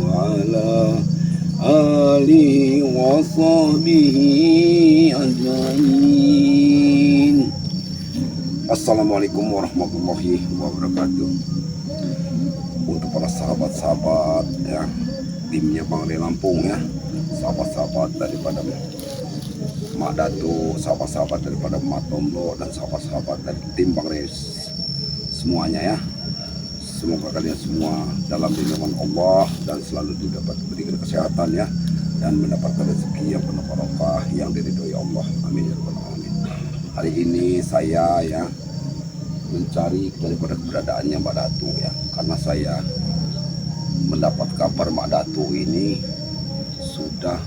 وعلى آله وصحبه أجمعين. Assalamualaikum warahmatullahi wabarakatuh. Untuk para sahabat-sahabat ya, timnya Bang Rey Lampung ya, sahabat-sahabat daripada Mak Dato, sahabat-sahabat daripada Mak Tomblo, dan sahabat-sahabat dari tim Bang Rey semuanya ya. Semoga kalian semua dalam lindungan Allah dan selalu didapat diberikan kesehatan ya, dan mendapatkan rezeki yang penuh barokah yang diridhoi Allah. Amin ya rabbal alamin. Hari ini saya ya mencari daripada keberadaannya Mbak Datu ya, karena saya mendapat kabar Mak Datu ini sudah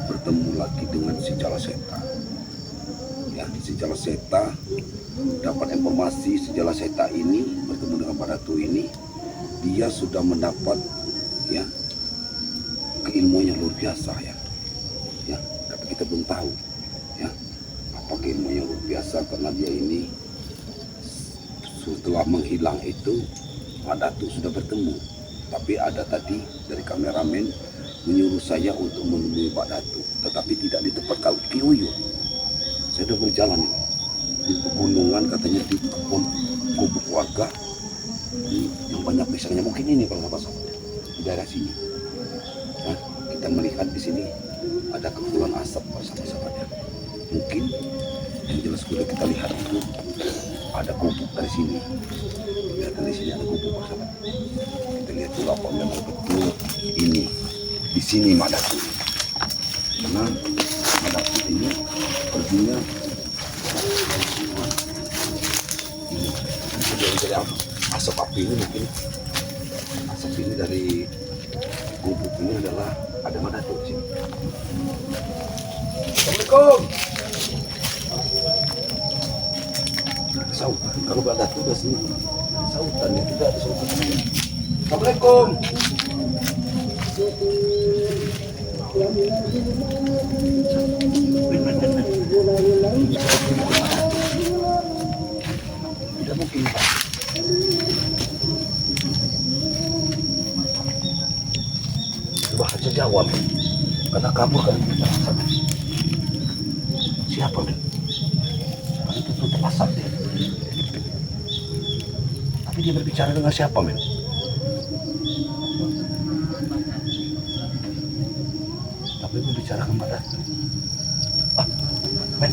bertemu lagi dengan si Jala Seta. Ya, si Jala Seta dapat informasi si Jala Seta ini bertemu dengan Mbak Datu ini, dia sudah mendapat ya keilmuan yang luar biasa ya. Ya, tapi kita belum tahu ya apa keilmuan yang luar biasa, karena dia ini setelah menghilang itu Pak Datu sudah bertemu. Tapi ada tadi dari kameramen menyuruh saya untuk menemui Pak Datu, tetapi tidak di tempat Ki Uyun. Saya sudah berjalan ini di pegunungan, katanya di kebun gubuk warga yang banyak pisangnya, mungkin ini kalau sahabat-sahabat di daerah sini. Nah, kita melihat di sini ada kepulan asap para sahabat-sahabatnya. Mungkin yang jelas sudah kita lihat itu ada gubuk dari sini. Lihat di sini ada gubuk para sahabat. Kita lihat dulu apa memang betul ini di sini Mak Datu. Karena Mak Datu ini perginya ini dari apa? Asap api ini, mungkin asap ini dari gubuk ini adalah ada Mak Datu di sini. Assalamualaikum. Sautan. Kalau Mak Datu biasanya sautan ya, tidak ada sautan. Assalamualaikum. Men, men, men, men. Tidak mungkin, Pak. Bahasa Jawa, men. Karena kabur kan. Siapa, men? Karena itu tutup asap dia. Tapi dia berbicara dengan siapa, men? Tapi berbicara kepada men.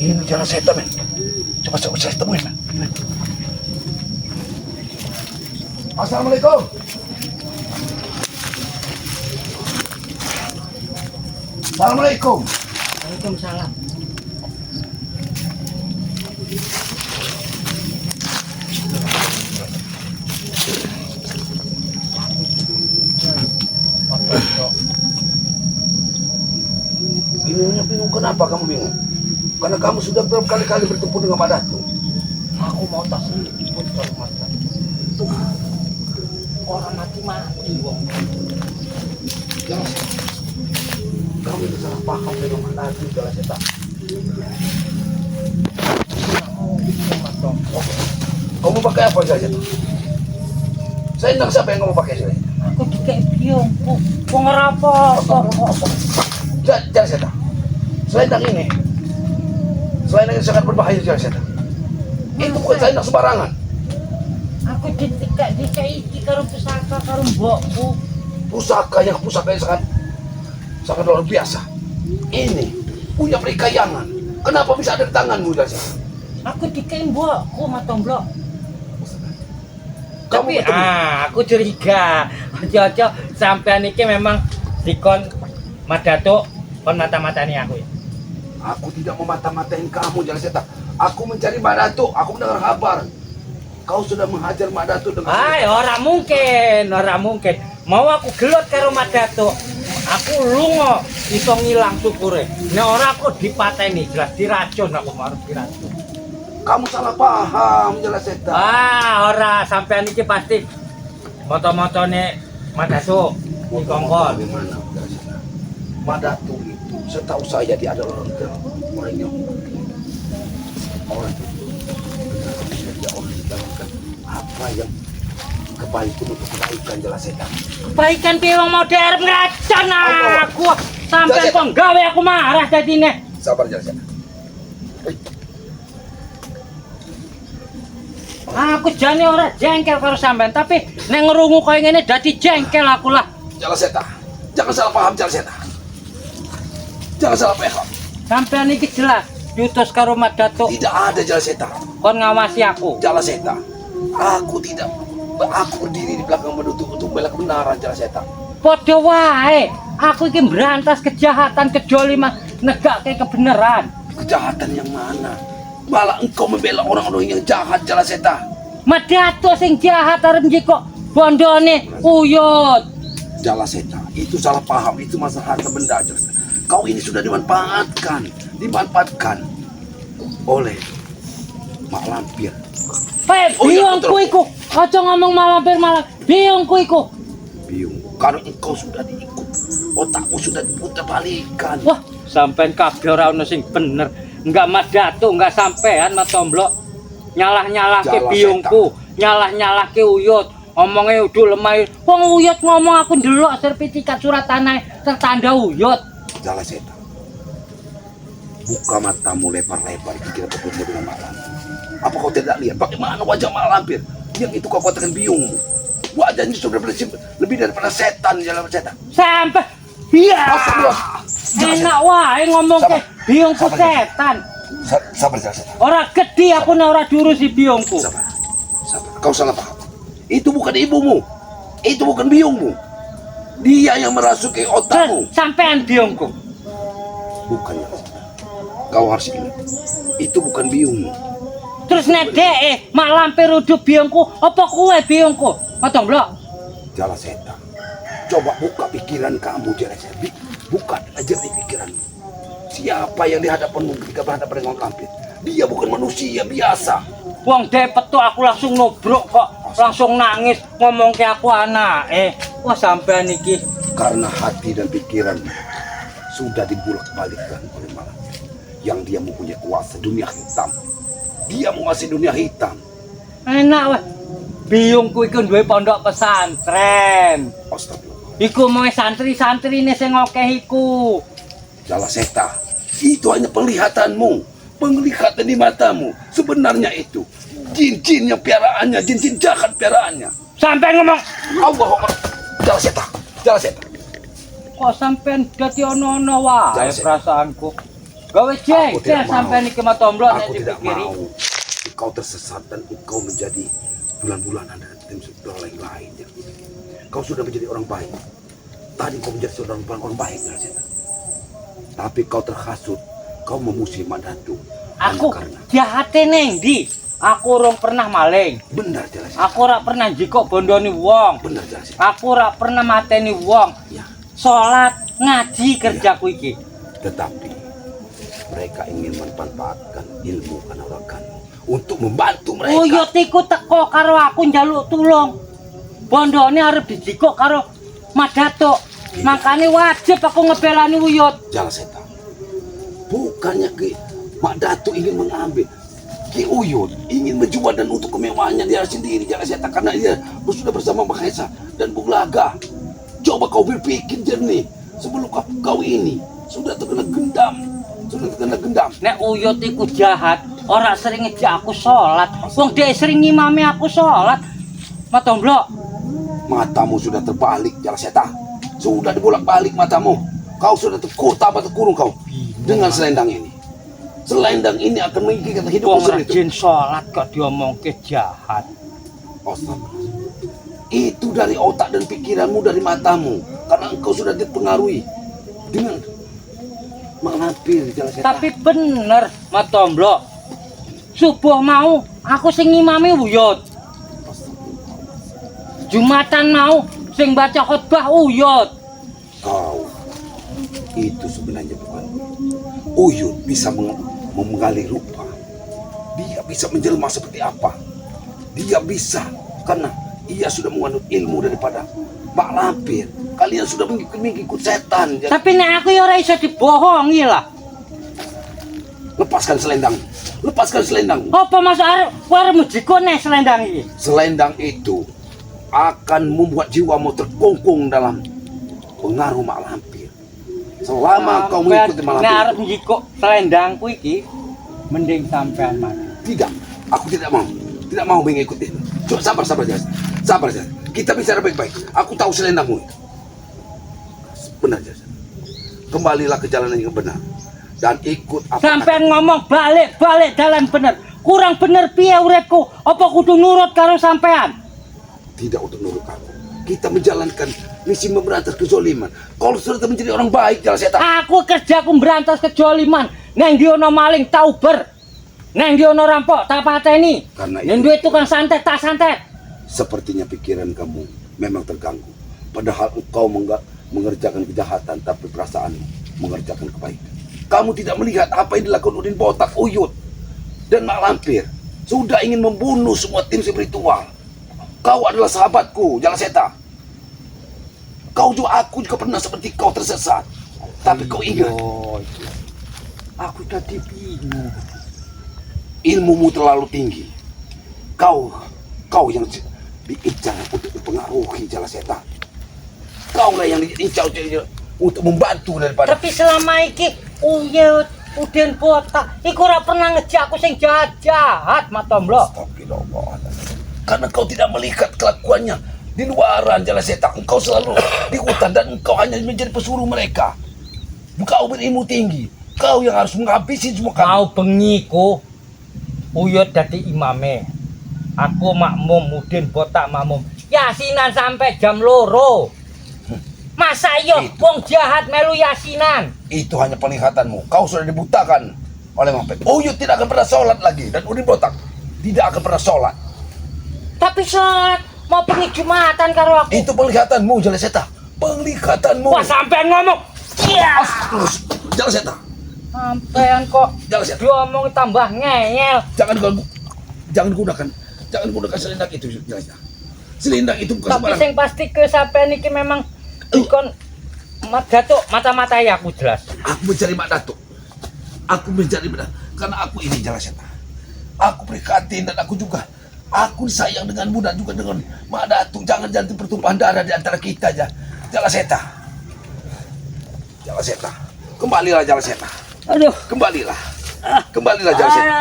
Ini bicara setan, men. Coba coba saya temuin, men. Men. Assalamualaikum. Assalamualaikum. Waalaikumsalam. Bingungnya bingung, kenapa kamu bingung? Karena kamu sudah berkali-kali bertemu dengan Pak Datu. Aku mau tak seliput kalau Mas Datu. Orang mati-mati wong. Jelas. Kamu itu salah paham dengan Pak Datu, jelas ya, tak? Mas Tom. Kamu pakai apa saja tuh? Saya siapa yang kamu pakai sih? Aku dikek biungku. Wong ora apa-apa. Jangan saya tak. Selendang ini, selendang ini sangat berbahaya, jangan saya tak. Itu bukan selendang sembarangan. Aku dikek dikek iki karo pusaka karo mbokku. Pusaka yang sangat sangat luar biasa. Ini punya perikayangan. Kenapa bisa ada di tanganmu, jangan saya? Aku dikek mbokku Mas Tomblok. Kamu Tapi bertemu. Aku curiga. Ojo-ojo sampean iki memang dikon Mas Datuk kon mata-matani aku ya. Aku tidak memata-matain kamu, jangan saya tak. Aku mencari Mak Datuk. Aku mendengar kabar. Kau sudah menghajar Mak Datuk dengan Hai, ora mungkin, ora mungkin. Mau aku gelut karo Mak Datuk. Aku lunga iso ngilang syukure. Nek ora aku dipateni, jelas diracun aku mau diracun. Kamu salah paham, jelas setan. Ah, ora sampean iki pasti moto-motone Mak Datuk dikongkon. Bagaimana, jelas setan? Mak Datuk itu, setahu saya dia adalah orang yang orang itu benar, dia orang yang menjalankan apa yang kebaikan untuk kebaikan, Jala Seta. Kebaikan piye, wong mau arep ngracun aku. Sampean kok gawe aku marah dadine. Sabar, Jala Seta. Eh, Aku jane ora jengkel karo sampean, tapi nek ngrungu koyo ngene dadi jengkel aku lah. Jala Seta. Jangan salah paham, Jala Seta. Jangan salah paham. Sampean iki jelas diutus karo Mak Datuk Tidak ada, Jala Seta. kon ngawasi aku. Jala Seta. Aku tidak, aku berdiri di belakang menutup untuk membela kebenaran, Jala Seta. Padha wae, aku iki berantas kejahatan, kedoliman, negakke kebenaran. Kejahatan yang mana? Malah engkau membela orang-orang yang jahat, Jala Seta. Mak Datuk sing jahat arep njikok bondone Uyut. Jala Seta, itu salah paham, itu masalah harta benda, Jala Seta. Kau ini sudah dimanfaatkan, dimanfaatkan oleh Mak Lampir. Hei, Oh iya, biyungku betul. iku. Aja ngomong Mak Lampir malah. Biyungku iku. Biung, karena engkau sudah diikut, otakmu sudah diputar balikan. Wah, sampean kabeh ora ono sing bener. Enggak Mak Datuk, enggak sampean Mak Tomblok. Nyalah-nyalahke Jala biyungku, nyalah-nyalahke Uyut. Omongnya udah lemah. Wong Uyut ngomong aku ndelok sertifikat surat tanah tertanda Uyut. Jala Seta, buka matamu lebar-lebar ketika bertemu dengan Mak Lampir. Apa kau tidak lihat bagaimana wajah Mak Lampir? Yang itu kau katakan biungmu. Wajahnya sudah bersih lebih daripada setan, Jala Seta. Sampai iya. Astagfirullah. Jala Seta. Enak wae ngomong ke Sabar. biyungku Sabar. setan. Sabar, Jala Seta. Ora gedhi aku nek ora diurusi biyungku. Sabar. Sabar. Kau salah paham. Itu bukan ibumu. Itu bukan biungmu. Dia yang merasuki otakmu. Terus sampean biyungku. Bukan, Jala Seta. Kau harus ingat. Itu bukan biungmu. Terus nek dhek Mak Lampir udu biyungku, apa kuwe biyungku? Mak Tomblok. Jala Seta. Coba buka pikiran kamu, Jala Seta. Buka aja di pikiranmu. Siapa yang di hadapanmu ketika berhadapan dengan Mak Lampir? Dia bukan manusia biasa. Wong dhek petuk aku langsung nobrok kok, langsung nangis ngomong ke aku anake. Wah, sampean iki Karena hati dan pikiran sudah dibulak-balikkan oleh Mak Lampir. Yang dia mempunyai kuasa dunia hitam. Dia menguasai dunia hitam. Enak wah. Biyungku iku duwe pondok pesantren. Astagfirullah. Iku mau santri-santrine sing akeh iku. Jala Seta, itu hanya penglihatanmu. Penglihatan di matamu. Sebenarnya itu jin-jin yang piaraannya, jin-jin jahat piaraannya. Sampean ngomong Allah Akbar. Jala Seta, Jala Seta. Kok sampean dadi ono-ono wae Jala Seta. perasaanku. Gawe Aku jengkel tidak mau. sampean iki Mak Tomblok nek Aku tidak dipikiri. mau engkau tersesat dan engkau menjadi bulan-bulanan dan tim sebelah lain-lain. Kau sudah menjadi orang baik. Tadi kau menjadi seorang orang baik, Jala Seta. Tapi kau terhasut, kau memusuhi Mak Datuk. Hanya Aku karena jahate ning ndi? Aku urung pernah maling. Benar, Jala Seta. Aku ora pernah njikok bondone wong. Benar, Jala Seta. Aku ora pernah mateni wong. Ya, Salat, ngaji kerjaku iki. Tetapi mereka ingin memanfaatkan ilmu kanuraganmu untuk membantu mereka. Uyut iku teko karo aku njaluk tulung. Bondone arep dijikok karo Mak Datuk. Iya. Makane wajib aku ngebelani Uyut. Jala Seta. Bukannya Ki Mak Datuk ingin mengambil. Ki Uyut ingin menjual dan untuk kemewahannya dia sendiri, Jala Seta, karena dia sudah bersama Mahesa dan Bung Laga. Coba kau berpikir jernih sebelum kau ini sudah terkena gendam, sudah terkena gendam. Nek Uyut iku jahat, ora sering ngejak aku salat. Wong dhek sering ngimami aku salat. Mak Tomblok, Matamu sudah terbalik, Jala Seta. Sudah dibolak-balik matamu. Kau sudah tambah terkurung kau dengan selendang ini. Selendang ini akan mengikat hidupmu wong sendiri. rajin salat kok diomongke jahat. Astagfirullah. Itu dari otak dan pikiranmu, dari matamu. Karena engkau sudah dipengaruhi dengan Mak Lampir, Jala Seta. Tapi bener, Mak Tomblok. Subuh mau aku sing ngimami Uyut. Astagfirullah. Jumatan mau sing baca khotbah Uyut. Kau itu sebenarnya bukan Uyut bisa mengalih rupa. Dia bisa menjelma seperti apa. Dia bisa karena ia sudah menganut ilmu daripada Mak Lampir. Kalian sudah mengikut setan. Jadi, Tapi nek aku ya ora iso dibohongi lah. lepaskan selendang. Lepaskan selendangmu. Apa masuk arep kowe arep mujikone selendang iki? Selendang itu akan membuat jiwamu terkungkung dalam pengaruh Mak Lampir. Selama kau mengikuti Mak Nek Lampir arep itu. njikuk selendangku iki, mending sampean mati. Tidak, aku tidak mau. Tidak mau mengikuti. Coba sabar, sabar, Jas. Sabar, Jas. Kita bicara baik-baik. Aku tahu selendangmu itu. Benar, Jas. Kembalilah ke jalan yang benar dan ikut apa Sampean ngomong balik-balik dalan bener. Kurang bener piye uripku? Apa kudu nurut karo sampean? Tidak untuk nurut aku. Kita menjalankan misi memberantas kezoliman. Kalau sudah menjadi orang baik, Jalak Seta. Aku kerjaku berantas kezoliman. Neng ndi ono maling tak uber. Neng ndi ono rampok tak pateni. Karena Neng itu- duwe tukang santet tak santet. Sepertinya pikiran kamu memang terganggu. Padahal engkau mengerjakan kejahatan, tapi perasaanmu mengerjakan kebaikan. Kamu tidak melihat apa yang dilakukan Udin Botak, Uyut, dan Mak Lampir. Sudah ingin membunuh semua tim spiritual. Kau adalah sahabatku, Jalak Seta. Kau juga, aku juga pernah seperti kau tersesat. Tapi kau ingat, Yo, iki. Aku tadi bingung. Ilmumu terlalu tinggi. Kau, kau yang diincar untuk dipengaruhi, Jalak Seta. Kau lah yang diincar untuk membantu daripada Tapi selama iki Uyut, Udin Botak iku ora pernah ngejak aku sing jahat-jahat, Mak Tomblo. Astagfirullah. Karena kau tidak melihat kelakuannya di luaran, Jalak Seta. Engkau selalu di hutan dan engkau hanya menjadi pesuruh mereka. Kau berilmu tinggi. Kau yang harus menghabisi semua kami. Mau bengi ku Uyut dadi imame. Aku makmum, Udin Botak makmum. Yasinan sampai jam 2. Masa iya Itu. wong jahat melu yasinan? Itu hanya penglihatanmu. Kau sudah dibutakan oleh Mampet. Uyut tidak akan pernah sholat lagi. Dan Udin Botak tidak akan pernah sholat. Tapi sholat mau bengi Jumatan karo aku. Itu penglihatanmu, Jalak Seta. Penglihatanmu. Wah, sampean ngomong. Iya. Terus, Jalak Seta. Sampean kok Jalak Seta. diomong tambah ngeyel. Jangan ganggu. Jangan gunakan. Jangan gunakan selendang itu, Jalak Seta. Selendang itu bukan Tapi sembarang. sing pasti ke sampean iki memang dikon Mat Datuk mata-matai aku jelas. Aku mencari Mak Datuk. Aku mencari Mak Datuk. Karena aku ini, Jalak Seta. Aku prihatin dan aku juga. Aku sayang denganmu dan juga dengan Mak Datuk. Jangan jadi pertumpahan darah di antara kita aja. Jalak Seta. Jalak Seta. Kembalilah, Jalak Seta. Aduh. Kembalilah. Kembalilah, Jalak Seta.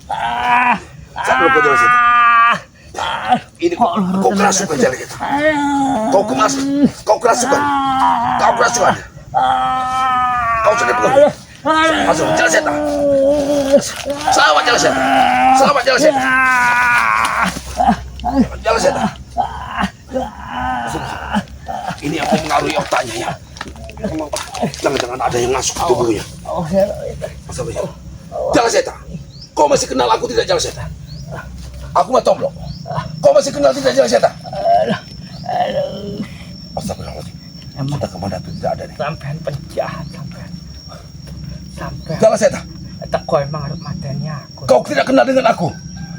Ah. Saat lupa, Jalak Seta. Ah. Ini kau, kau kerasukan, Jalak Seta. Kau kemas, kau kerasukan. Kau kerasukan. Kau sudah penuh. Masuk, Jalak Seta. Selamat, Jalak Seta. Selamat, Jalak Seta. Jalak Seta. Ini yang mempengaruhi otaknya ya. Jangan-jangan ada yang masuk ke tubuhnya. Astagfirullah. Jalak Seta. Kau masih kenal aku tidak, Jalak Seta? Aku Mak Tomblo. Kau masih kenal tidak, Jalak Seta? Astagfirullahaladzim. Emang Sudah kemana tuh tidak ada nih. Sampean penjahat sampean. Sampean Jalak Seta. Teko emang arep mateni aku. Kau tidak kenal dengan aku.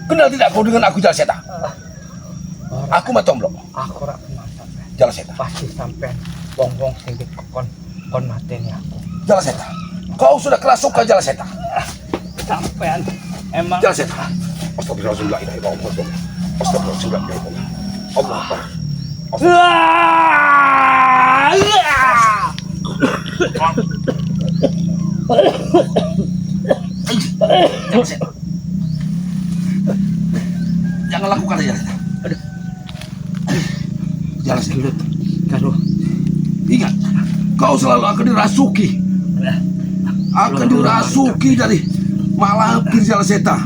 Kenal tidak kau dengan aku, Jalak Seta? Ora, Aku Mak Tomblo. Aku ora kenal sampean. Jalak Seta. Pasti sampean wong-wong sing dikon kon mateni aku. Jalak Seta. Kau sudah kerasukan, Jalak Seta. Sampean emang Jalak Seta. Astagfirullahaladzim. La ilaha illallah. Astagfirullahaladzim. La ilaha illallah. Allah Akbar. Ah! Ah! Jalak Seta. Jangan lakukan, Jalak Seta. Jalak Seta. Gelut karo Ingat, kau selalu akan dirasuki. Akan dirasuki dari Mak Lampir, Jalak Seta.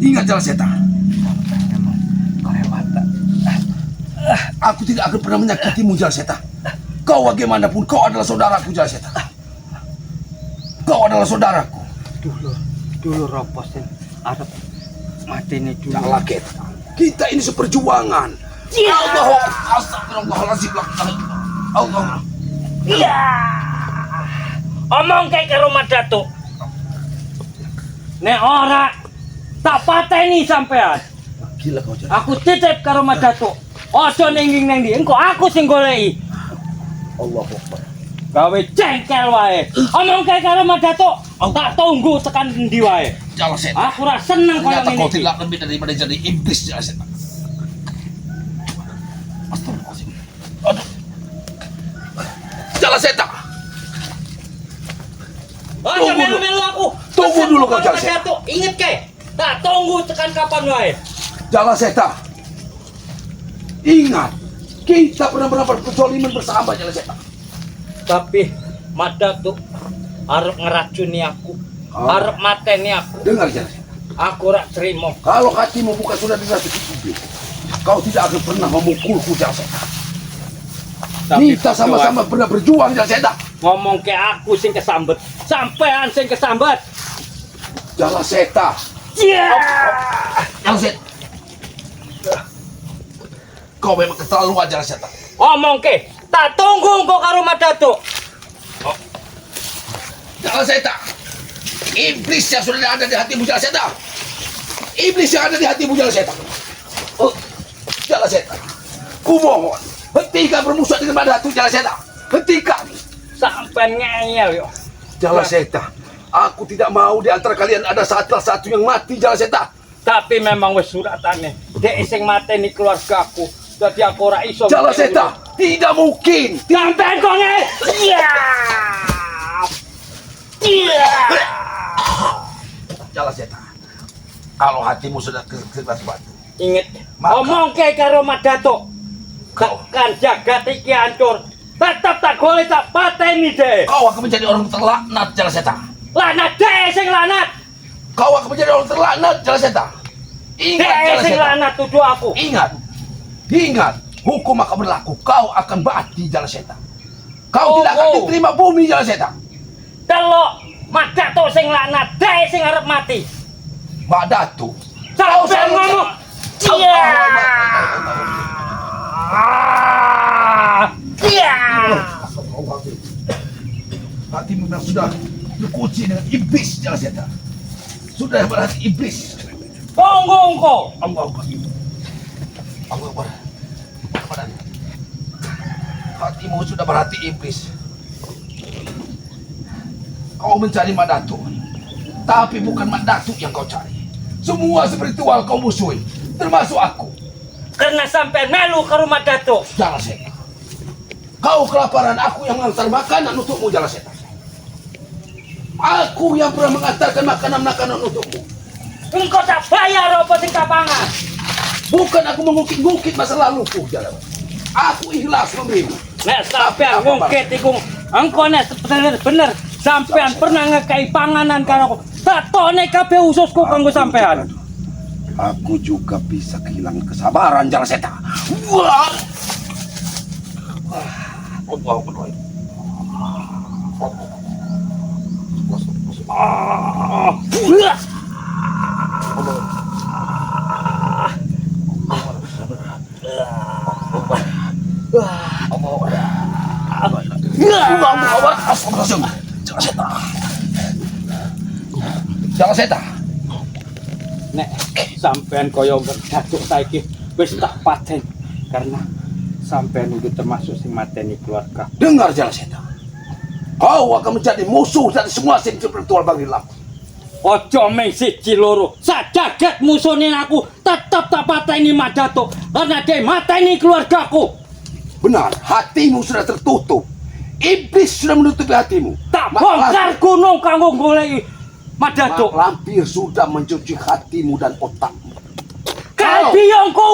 Ingat, Jalak Seta. Sampean emang kelewatan. Aku tidak akan pernah menyakitimu, Jalak Seta. Kau bagaimanapun, kau adalah saudaraku, Jalak Seta. Kau adalah saudaraku. Dulur, dulur opo sing arep mateni dulur? Jalak Seta. Kita ini seperjuangan. Allah, astagfirullahaladzim. Allah. Iya. Omong kae karo Mak Datuk. Nek ora tak pateni sampean. Gila kau, Jalak. Aku titip karo Mak Datuk. Aja ning nang ndi, engko aku sing goleki. Allahu Akbar. Gawe jengkel wae. Omong kae karo Mak Datuk, Tak tunggu tekan endi wae. Jala Seta. Aku ora seneng koyo Ternyata ngene kau iki. Tidak lebih daripada jadi iblis, Jala Seta. Astagfirullahaladzim. Aduh. Jala Seta. Aja Tunggu dulu. Melu-melu aku. Tunggu Pesenku dulu kau, karo Jala Mak Seta. Datuk, inget ke? Tak tunggu tekan kapan wae. Jala Seta. Ingat, kita pernah berbuat kezaliman bersama, Jala Seta. Tapi Mak Datuk arep ngeracuni aku. Ah. Arep mateni aku. Dengar, Jala Seta. Aku ora terima. Kalau hatimu bukan sudah dirasuki iblis, kau tidak akan pernah memukulku, Jala Seta. Tapi Kita sama-sama pernah berjuang, Jala Seta. Ngomong ke aku sing kesambet. Sampean sing kesambet. Jala Seta. Iya. Jala Seta. Kau memang keterlaluan, Jala Seta. Ngomong ke, tak tunggu engko karo Mak Datuk. Jala Seta. Iblis yang sudah ada di hatimu, Jala Seta. Iblis yang ada di hatimu, Jala Seta. Oh, Jala Seta. Kumohon, hentikan bermusuh dengan Mak Datuk, Jala Seta. Hentikan. Sampean ngeyel yo. Jala Seta. Aku tidak mau di antara kalian ada salah satu yang mati, Jala Seta. Tapi memang wis suratane. Dek sing mateni keluargaku. Dadi aku ora iso. Jala Seta, tidak mungkin. Sampean kok ngeyel. Iya. Iya. Jala Seta. Kalau hatimu sudah keras batu, Inget, Maka- omong ke karo Mak Datuk. Kau- Tekan jagat iki hancur. Tetep tak golek, tak pateni deh. Kau akan menjadi orang terlaknat, Jala Seta. Laknat deh sing laknat. Kau akan menjadi orang terlaknat, Jala Seta. Ingat, Deh Jala sing Seta. laknat tuduh aku. Ingat, ingat, hukum akan berlaku. Kau akan mati, Jala Seta. Kau Oh, tidak akan oh. diterima bumi, Jala Seta. Delok Mak Datuk sing laknat, deh sing arep mati. Mak Datuk. Kau Sampean selalu- ngomong. Iya. Iya. Astagfirullahaladzim. Hatimu memang sudah dikunci dengan iblis, Jala Seta. Sudah berhati iblis. Tunggu engko. Allah Akbar. Allah Akbar. Akbar. Hatimu sudah berhati iblis. Kau mencari Mak Datuk. Tapi bukan Mak Datuk yang kau cari. Semua spiritual kau musuhi. Termasuk aku. Karena sampean melu karo Mak Datuk. Jala Seta. Kau kelaparan, aku yang mengantar makanan untukmu, Jala Seta. Aku yang pernah mengantarkan makanan-makanan untukmu. Engko tak bayar apa sing tak pangan. Bukan aku mengungkit-ungkit masa laluku, Jala. Aku ikhlas memberimu. Nek sampean ngungkit iku engko nek bener-bener sampean pernah ngekei panganan karo aku, tak tone kabeh ususku kanggo sampean. Aku juga bisa kehilangan kesabaran, Jala Seta. Wah. Allah Akbar. Ah. Wah. Allah Akbar. Astagfirullahaladzim. Jala Seta. Jala Seta. Nek sampean kaya Datuk saiki wis tak paten karena sampean itu termasuk sing mateni keluarga. Dengar, Jala Seta. Kau akan menjadi musuh dari semua sing spiritual Bangri Lampung. Ojo meng siji loro, sajagat musuhne aku tetep tak pateni Mak Datuk karena dia mateni keluargaku. Benar, hatimu sudah tertutup. Iblis sudah menutupi hatimu. Tak Mak bongkar gunung kanggo goleki Mak Datuk. Mak Lampir sudah mencuci hatimu dan otakmu. Kae Kalau- biyongku.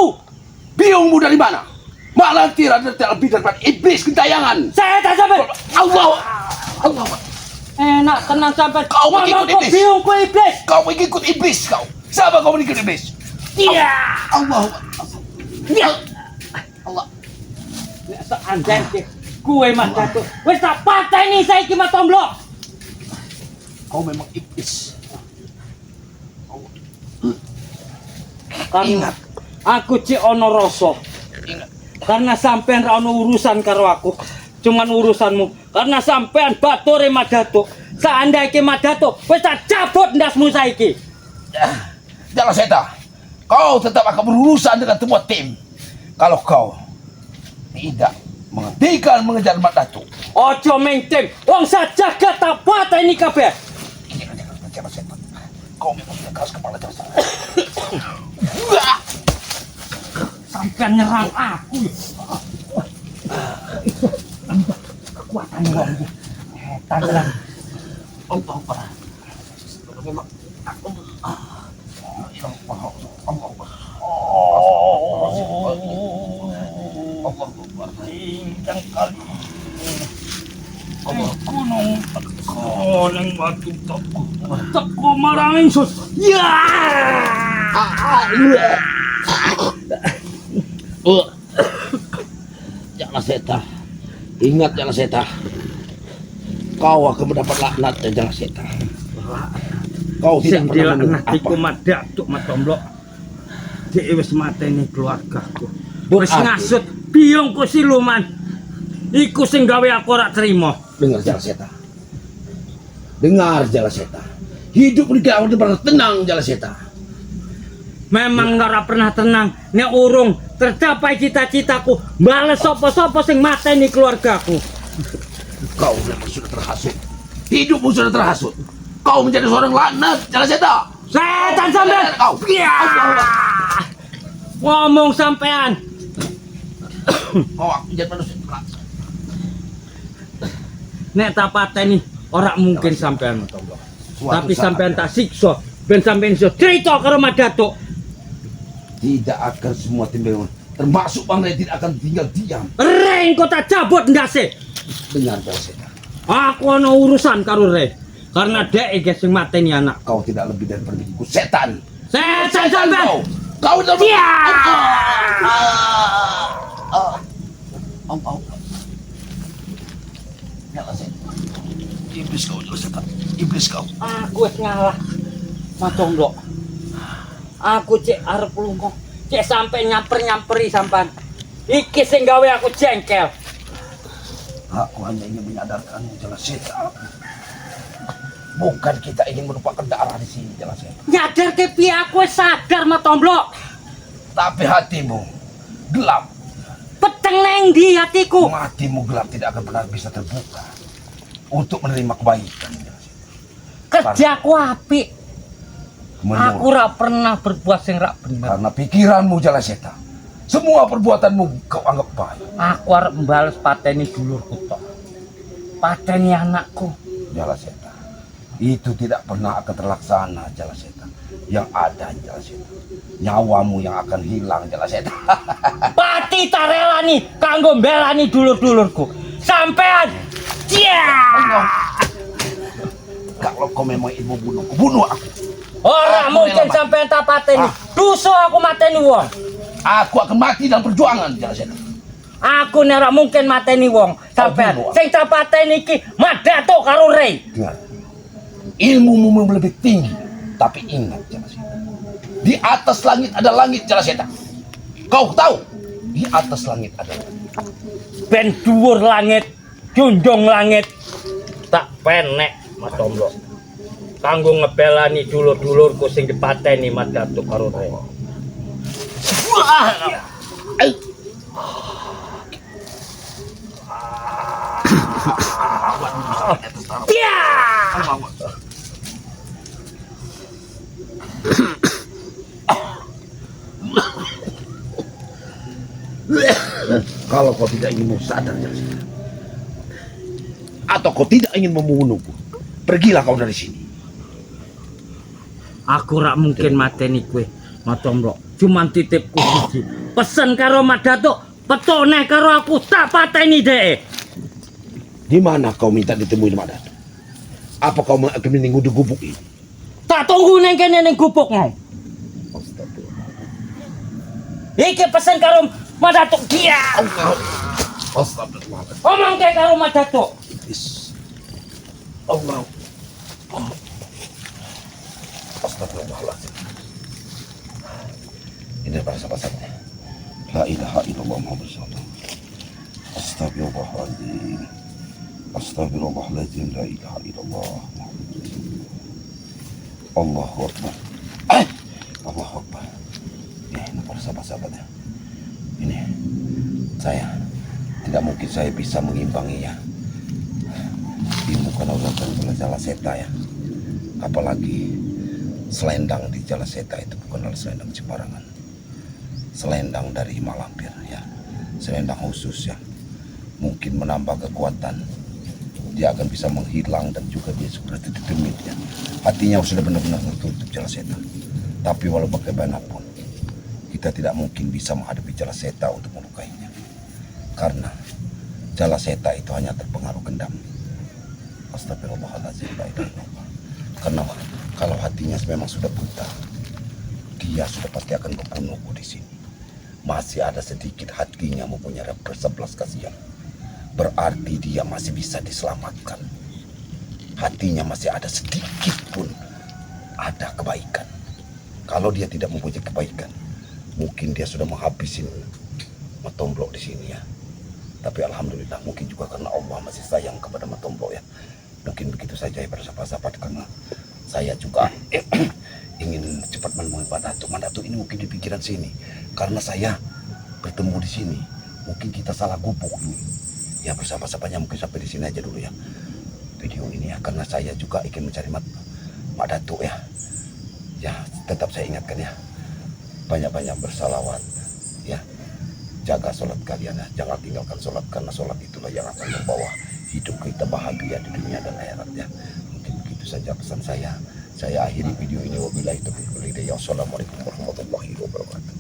Biungmu dari mana? Mak Lampir adalah tidak lebih daripada iblis gentayangan. Saya tak sampai. Allah, Allah. Enak tenang sampai Kau mengikut ngomong iblis. Biyungku iblis. Kau mengikut iblis kau. Siapa kau mengikut iblis? Iya. Allah, Iya. Allah. Nek seandainya kuwe Mak Datuk wis tak pateni saiki Mak Tomblok. Kau memang iblis. Karena Ingat. aku cek ono rasa. Ingat. Karena sampean ra ono urusan karo aku. Cuman urusanmu. Karena sampean bature Mak Datuk. Seandainya Mak Datuk wis tak cabut ndasmu saiki. Jala Seta, kau tetap akan berurusan dengan semua tim. Kalau kau tidak menghentikan mengejar Mak Datuk. Ojo meng tim. Wong sajagat tak pateni kabeh. Jala Seta. Kau memang sudah keras kepala, Jala Seta. Sampean nyerang aku ya. Kekuatan wong iki. Setan lah. Allah Akbar. Allah Akbar. Allah Akbar. Ingkang kali. Allah gunung teko ning watu teko. Teko marang ingsun. Ya. Jala Seta. Ingat, Jala Seta. Kau akan mendapat laknat ya, Jala Seta. Kau tidak Sing pernah dilaknat mendengar iku apa. Mak Datuk, Mak Tomblok. Dhek wis mateni keluargaku. Wis Berarti- ngasut biyungku siluman. Iku sing gawe aku ora trimo. Dengar, Jala Seta. Dengar, Jala Seta. Hidup di akan pernah tenang, Jala Seta. Memang ora pernah tenang nek urung tercapai cita-citaku bales sapa-sapa sing mateni keluargaku. Kau memang sudah terhasut. Hidupmu sudah terhasut. Kau menjadi seorang laknat, Jala Seta. Setan sampean. Kau. Ya. Ngomong sampean. Kau akan menjadi manusia laknat. Nek tak pateni ora mungkin sampean, Mak Tomblok. Suatu Tapi saat- sampean tak siksa ben sampean iso cerita karo Mak Datuk. Tidak akan semua tim termasuk Bang Rey tidak akan tinggal diam. Rey engko tak cabut ndase. Dengar, Jala Seta. Aku ana urusan karo Rey. Karena dhek iki sing mateni anak. Kau tidak lebih dari permikiku setan. Setan sampean. Kau. Kau tidak lebih. Ya. Allah. Jala Seta. Iblis kau, Jala Seta. Iblis kau. Aku wis ngalah. Mak Tomblok. Aku cek arep lunga. Cek sampe nyamper-nyamperi sampean. Iki sing gawe aku jengkel. Aku hanya ingin menyadarkanmu, Jala Seta. Bukan kita ingin menumpahkan darah di sini, Jala Seta. Nyadar ke piye, aku wis sadar, Mak Tomblok. Tapi hatimu gelap. Peteng neng di hatiku. Hatimu gelap, tidak akan pernah bisa terbuka untuk menerima kebaikan, Jala Seta. Kerjaku apik. Menurut- Aku ora pernah berbuat sing rak bener. Karena pikiranmu, Jala Seta, semua perbuatanmu kau anggap baik. Aku arep mbales pateni dulurku tok. Pateni anakku. Jala Seta, itu tidak pernah akan terlaksana, Jala Seta. Yang ada, Jala Seta, nyawamu yang akan hilang, Jala Seta. Pati tak relani kanggo mbelani dulur-dulurku. Sampean. Ya. Kalau kau memang ingin membunuhku, bunuh aku. Ora Aku mungkin rela mati. sampean tak pateni. Ah. Dosa aku mateni wong. Aku akan mati dalam perjuangan, Jala Seta. Aku nek ora mungkin mateni wong. Sampean bunuh aku. sing tak pateni iki Mak Datuk karo Rey. Dengar, ilmumu memang lebih tinggi, tapi ingat, Jala Seta, di atas langit ada langit, Jala Seta. Kau tahu, di atas langit ada langit. Ben dhuwur langit, junjung langit. Tak penek, Mas Tomblok. Kanggo ngebelani dulur-dulurku sing dipateni Mak Datuk karo Rey. Wah! Ay. Ya! Kalau kau tidak ingin mau sadar, Jala Seta, atau kau tidak ingin membunuhku, pergilah kau dari sini. Aku rak mungkin mateni kowe, Mak Tomblok. Cuman titipku siji. Pesen karo Mak Datuk, petone karo aku tak pateni dhek. Di mana kau minta ditemui Mak Datuk? Apa kau akan menunggu di gubuk ini? Tak tunggu neng kene ning gubuk mau. Iki pesen karo Mak Datuk dia. Astagfirullahaladzim. Omong ke karo Mak Datuk. Iblis. Allah. Astagfirullahaladzim. Ini para sahabat-sahabatnya. La ilaha illallah Muhammad Rasulullah. Astagfirullahaladzim. Astagfirullahaladzim. La ilaha illallah Muhammad Rasulullah. Allahu Akbar. Allahu Akbar. Ini para sahabat-sahabatnya. Ini saya tidak mungkin saya bisa mengimbanginya. Ilmu kanuragan Jala Seta ya. Apalagi selendang di Jalaseta itu bukanlah selendang sembarangan. Selendang dari Malampir ya. Selendang khusus ya. Mungkin menambah kekuatan. Dia akan bisa menghilang dan juga dia seperti demit ya. Hatinya sudah benar-benar tertutup Jalaseta. Tapi walau bagaimanapun, kita tidak mungkin bisa menghadapi Jalaseta untuk melukainya. Karena Jalaseta itu hanya terpengaruh gendam. Astagfirullahaladzim, la ilaha illallah. Karena kalau hatinya memang sudah buta, dia sudah pasti akan membunuhku di sini. Masih ada sedikit hatinya mempunyai belas kasihan. Berarti dia masih bisa diselamatkan. Hatinya masih ada sedikit pun ada kebaikan. Kalau dia tidak mempunyai kebaikan, mungkin dia sudah menghabisin Matomblok di sini ya. Tapi alhamdulillah mungkin juga karena Allah masih sayang kepada Matomblok ya. Mungkin begitu saja ya para sahabat-sahabat, karena saya juga ingin cepat menemui Pak Datuk. Pak Datuk ini mungkin di pinggiran sini. Karena saya bertemu di sini, mungkin kita salah gubuk ini. Ya persahabat-sahabatnya mungkin sampai di sini aja dulu ya video ini ya, karena saya juga ingin mencari Mak Datuk ya. Ya tetap saya ingatkan ya, banyak-banyak bersalawat ya, jaga sholat kalian ya, jangan tinggalkan sholat, karena sholat itulah yang akan membawa hidup kita bahagia di dunia dan akhirat ya. Mungkin begitu saja pesan saya. Saya akhiri video ini, wabillahi taufiq wal hidayah. Wassalamualaikum warahmatullahi wabarakatuh.